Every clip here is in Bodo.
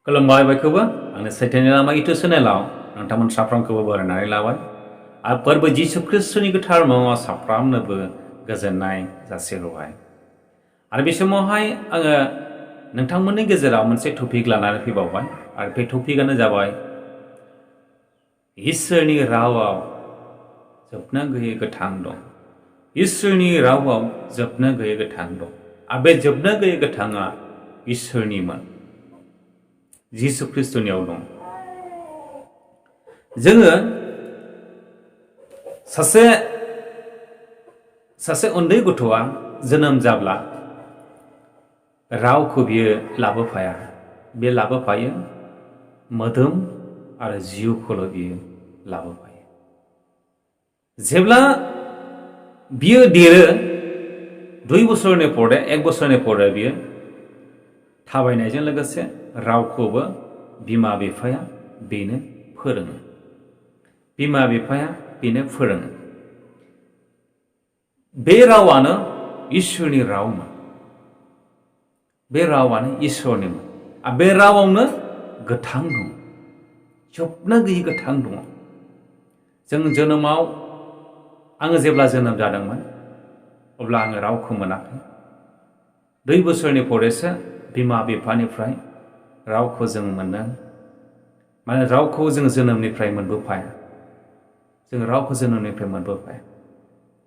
खुलुमबाय बयखौबो आंनि सैथोनि लामा इउटुब चेनेलाव नोंथांमोन साफ्रोमखौबो बरायनानै लाबाय आरो फोरबो जिसु ख्रिस्टनि गोथार मुङाव साफ्रोमनोबो गोजोननाय जासिहोबाय आरो बे समावहाय आङो नोंथांमोननि गेजेराव मोनसे टपिक लानानै फैबावबाय आरो बे टपिकआनो जाबाय इसोरनि रावाव जोबनो गैयै गोथां दं। इसोरनि रावाव जोबनो गैयै गोथां दं आरो बे जोबनो गैयै गोथाङा इसोरनिमोन, जिसु ख्रिस्टनियाव दं। जोङो सासे उन्दै गथ'आ जोनोम जाब्ला रावखौ बियो लाबोफाया, बे लाबोफायो मोदोम आरो जिउखौल' बियो लाबोफायो। जेब्ला बियो देरो 2 बोसोरनि परे 1 बोसोरनि परे बियो थाबायनायजों लोगोसे रावखौबो बिमा बिफाया बेनो फोरोङो। बिमा बिफाया बेनो फोरोङो। बे रावानो इसोरनि रावमोन। बे रावानो इसोरनिमोन आरो बे रावावनो गोथां दं, जोबनो गैयै गोथां दङ। जों जोनोमाव आङो जेब्ला जोनोम जादोंमोन अब्ला आङो रावखौ मोनाखै। 2 बोसोरनि परेसो बिमा बिफानिफ्राय रावखौ जों मोनो। माने रावखौ जों जोनोमनिफ्राय मोनबोफाया। जों रावखौ जोनोमनिफ्राय मोनबोफाया।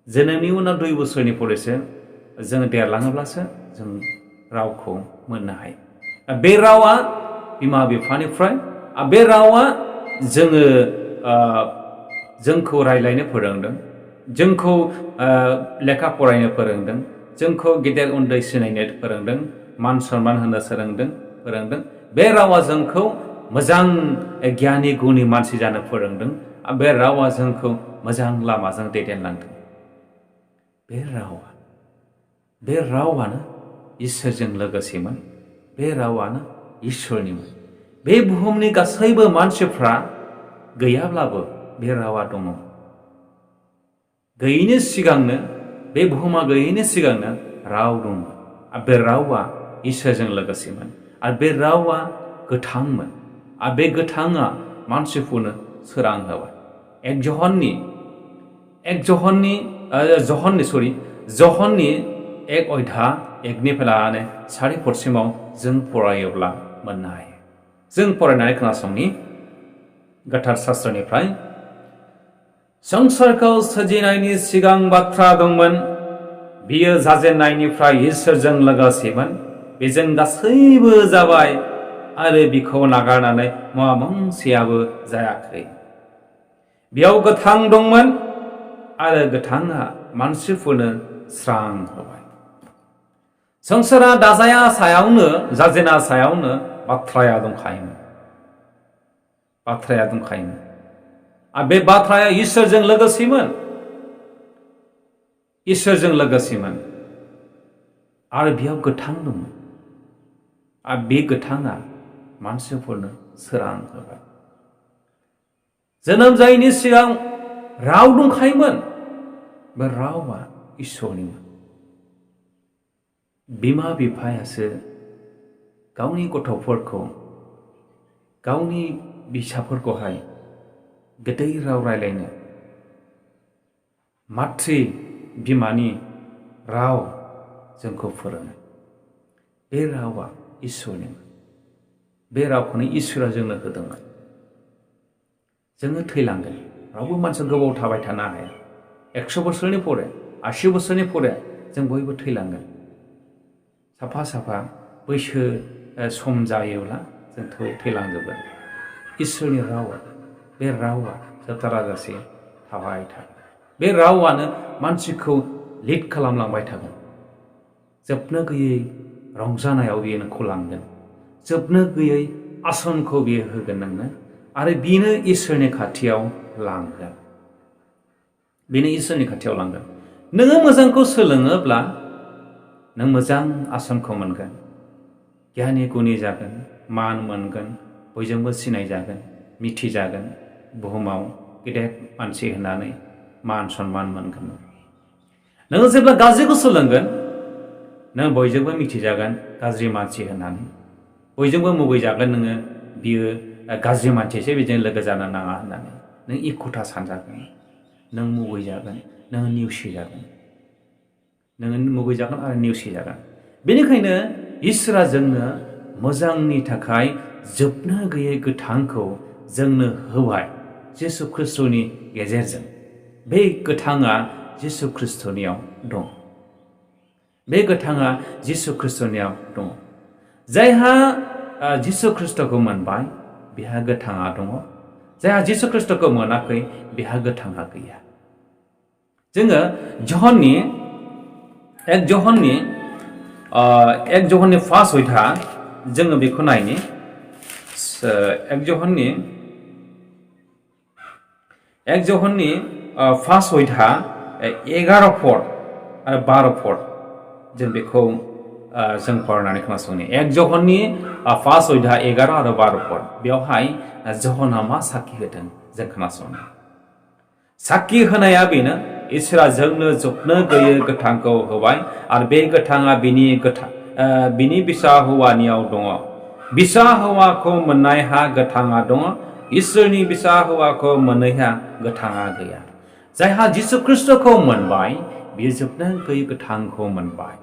जोनोमनि उनाव 2 बोसोरनि परेसो जों देरलाङोब्लासो जों रावखौ मोननो हायो। बे रावा बिमा बिफानिफ्राय, बे रावा जोंखौ रायलायनो फोरोंदों, जोंखौ लेखा फरायनो फोरोंदों, जोंखौ गेदेर उन्दै सिनायनो फोरोंदों, मान सनमान होनो फोरोंदों। बे रावा जोंखौ मोजां गियानि गुनि मानसि जानो फोरोंदों। बे रावा जोंखौ मोजां लामाजों दैदेनलांदों। बे रावानो इसोरजों लोगोसेमोन। बे रावानो इसोरनिमोन। बे बुहुमनि गासैबो मानसिफ्रा गैयाब्लाबो बे रावा दङ। गैयैनि सिगांनो, बे बुहुमा गैयैनि सिगांनो राव दंमोन आरो बे रावा इसोरजों लोगोसेमोन आरो बे रावा गोथांमोन आरो बे गोथाङा मानसिफोरनो सोरां होबाय। जहननि 1 अध्याय 1निफ्राय लानानै 4 पदसिमाव जों फरायोब्ला मोननो हायो। जों फरायनानै खोनासंनि गोथार शास्त्रनिफ्राय। संसारखौ सोरजिनायनि सिगां बाथ्रा दंमोन। बियो जाजेननायनिफ्राय इसोरजों लोगोसेमोन। बेजों गासैबो जाबाय आरो बिखौ नागारनानै माबा मोनसेयाबो जायाखै। बेयाव गोथां दंमोन आरो गोथाङा मानसिफोरनो स्रां होबाय। संसारा जाजेना सायावनो बाथ्राया दंखायोमोन। आरो बे बाथ्राया इसोरजों लोगोसेमोन आरो बेयाव गोथां दंमोन आरो बे गोथाङा मानसिफोरनो सोरां होबाय। जोनोम जायैनि सिगां राव दंखायोमोन। बे रावा इसोरनिमोन। बिमा बिफायासो गावनि गथ'फोरखौ, गावनि फिसाफोरखौहाय गोदै राव रायलायनो, माथ्रि बिमानि राव जोंखौ फोरोङो। बे रावा इसोरनिमोन। बे रावखौनो इसोरा जोंनो होदोंमोन। जोङो थैलांगोन। रावबो मानसिया गोबाव थाबाय थानो हाया। 100 बोसोरनि परे, 80 बोसोरनि परे जों बयबो थैलांगोन। साफा बैसो सम जायोब्ला जों थैलांजोबगोन। इसोरनि रावा, बे रावा जोबथाराजासे थाबाय थागोन। बे रावानो मानसिखौ लिड खालामलांबाय थागोन। जोबनो गैयै रंजानायाव बियो नोंखौ लांगोन। जोबनो गैयै आसनखौ बियो होगोन नोंनो आरो बिनो इसोरनि खाथियाव लांगोन। नोङो मोजांखौ सोलोङोब्ला नों मोजां आसनखौ मोनगोन। गियानि गुनि जागोन, मान मोनगोन, बयजोंबो सिनायजागोन, मिथिजागोन। बुहुमाव गेदेर मानसि होननानै मान सनमान मोनगोन। नोङो जेब्ला गाज्रिखौ सोलोंगोन, नों बयजोंबो मिथिजागोन गाज्रि मानसि होननानै। बयजोंबो मुगैजागोन नोङो बियो गाज्रि मानसिसो बेजों लोगो जानो नाङा होननानै नों एखुथा सानजागोन नों मुगैजागोन नों नेवसिजागोन नोङो मुगैजागोन आरो नेवसिजागोन बेनिखायनो इसोरा जोंनो मोजांनि थाखाय जोबनो गैयै गोथांखौ जोंनो होबाय जिसु ख्रिस्ट'नि गेजेरजों बे गोथाङा जिसु ख्रिस्ट'नियाव दं बे गोथाङा जिसु ख्रिस्ट'नियाव दङ जायहा जिसु ख्रिस्ट'खौ मोनबाय बिहा गोथाङा दङ जायहा जिसु ख्रिस्ट'खौ मोनाखै बिहा गोथाङा गैया जोङो जहननि एक जहननि फार्स्ट अध्याय जोङो बेखौ नायनि एक जहननि फार्स्ट अध्याय 11 पद आरो 12 पद जों बेखौ जों फरायनानै खोनासंनि एक जहननि फार्स्ट अध्याय 11 आरो 12 पद बेवहाय जहना मा साखि होदों जों खोनासंनि साखि होनाया बेनो इसोरा जोंनो जोबनो गैयै गोथांखौ होबाय आरो बे गोथाङा बिनि बिसा हौवानियाव दङ बिसा हौवाखौ मोननायहा गोथाङा दङ इसोरनि बिसा हौवाखौ मोनैहा गोथाङा गैया जायहा जिसु ख्रिस्ट'खौ मोनबाय बियो जोबनो गैयै गोथांखौ मोनबाय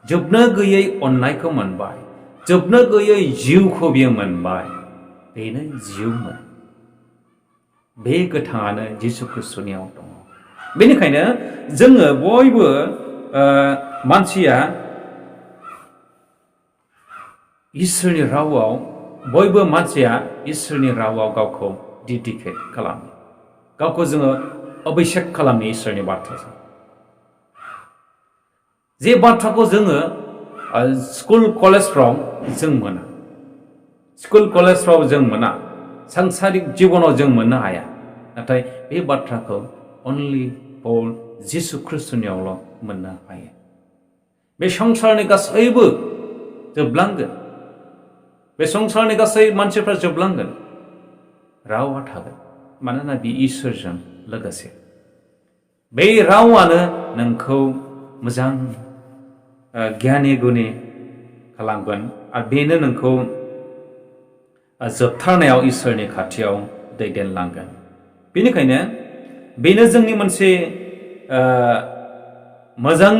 जोबनो गैयै अननायखौ मोनबाय जोबनो गैयै जिउखौ बियो मोनबाय बेनो जिउमोन बे गोथाङानो जिसु ख्रिस्ट'नियाव दङ बेनिखायनो जोङो बयबो मानसिया इसोरनि रावाव बयबो मानसिया इसोरनि रावाव गावखौ डेडिकेट खालामो गावखौ जोङो अभिषेक खालामो इसोरनि बाथ्राजों जे बाथ्राखौ जोङो स्कुल कलेजफ्राव जों मोना स्कुल कलेजफ्राव जों मोना सांसारिक जिबनाव जों मोननो हाया नाथाय बे बाथ्राखौ अनलि फर जिसु ख्रिस्ट'नियावल' मोननो हायो बे संसारनि गासैबो जोबलांगोन बे संसारनि गासै मानसिफ्रा जोबलांगोन रावा थागोन मानोना बे इसोरजों लोगोसे बे रावानो नोंखौ मोजां गियानि गुनि खालामगोन आरो बेनो नोंखौ जोबथारनायाव इसोरनि खाथियाव दैदेनलांगोन बेनिखायनो बेनो जोंनि मोनसे मोजां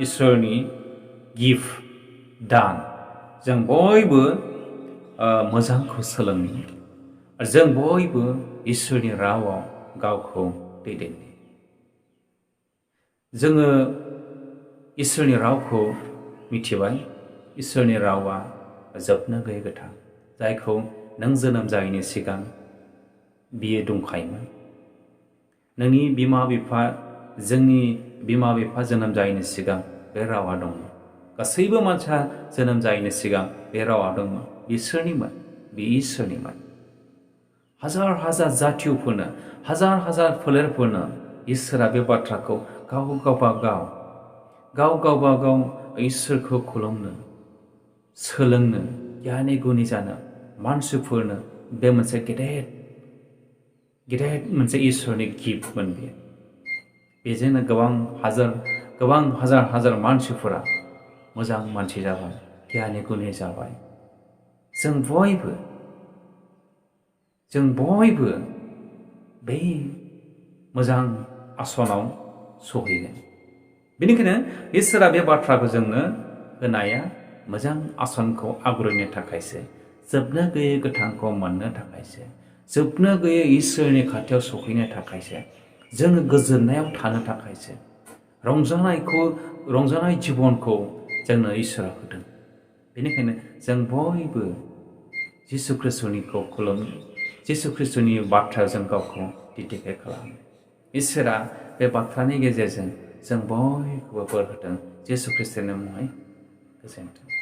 इसोरनि गिफ्ट दान जों बयबो मोजांखौ सोलोंनो जों बयबो इसोरनि रावाव गावखौ दैदेननो जोङो इसोरनि रावखौ मिथिबाय इसोरनि रावा जोबनो गैयै गोथां जायखौ नों जोनोम जायैनि सिगां बियो दंखायोमोन नोंनि जोंनि बिमा बिफा जोनोम जायैनि सिगां बे रावा दंमोन गासैबो मानसिया जोनोम जायैनि सिगां बे रावा दंमोन इसोरनिमोन बे इसोरनिमोन हाजार हाजार जातिफोरनो हाजार फोलेरफोरनो इसोरा बे बाथ्राखौ गाव गावबागाव इसोरखौ खुलुमनो सोलोंनो गियानि गुनि जानो मानसिफोरनो बे मोनसे गेदेर मोनसे इसोरनि गिफ्टमोन बेजोंनो गोबां हाजार मानसिफोरा मोजां मानसि जाबाय गियानि गुनि जाबाय जों बयबो बै मोजां आसनाव सहैगोन बेनिखायनो इसोरा बे बाथ्राखौ जोंनो होनाया मोजां आसनखौ आवग्रिनो थाखायसो जोबनो गैयै गोथांखौ मोननो थाखायसो जोबनो गैयै इसोरनि खाथियाव सहैनो थाखायसो जोङो गोजोननायाव थानो थाखायसो रंजानाय जिबनखौ जोंनो इसोरा होदों बेनिखायनो जों बयबो जिसु ख्रिस्ट'निखौ खुलुमो जिसु ख्रिस्ट'नि बाथ्रायाव जों गावखौ डेडिकेट खालामो इसोरा बे बाथ्रानि गेजेरजों जों बयखौबो बोर होदों जिसु ख्रिस्ट'नि मुङै गोजोन्थों।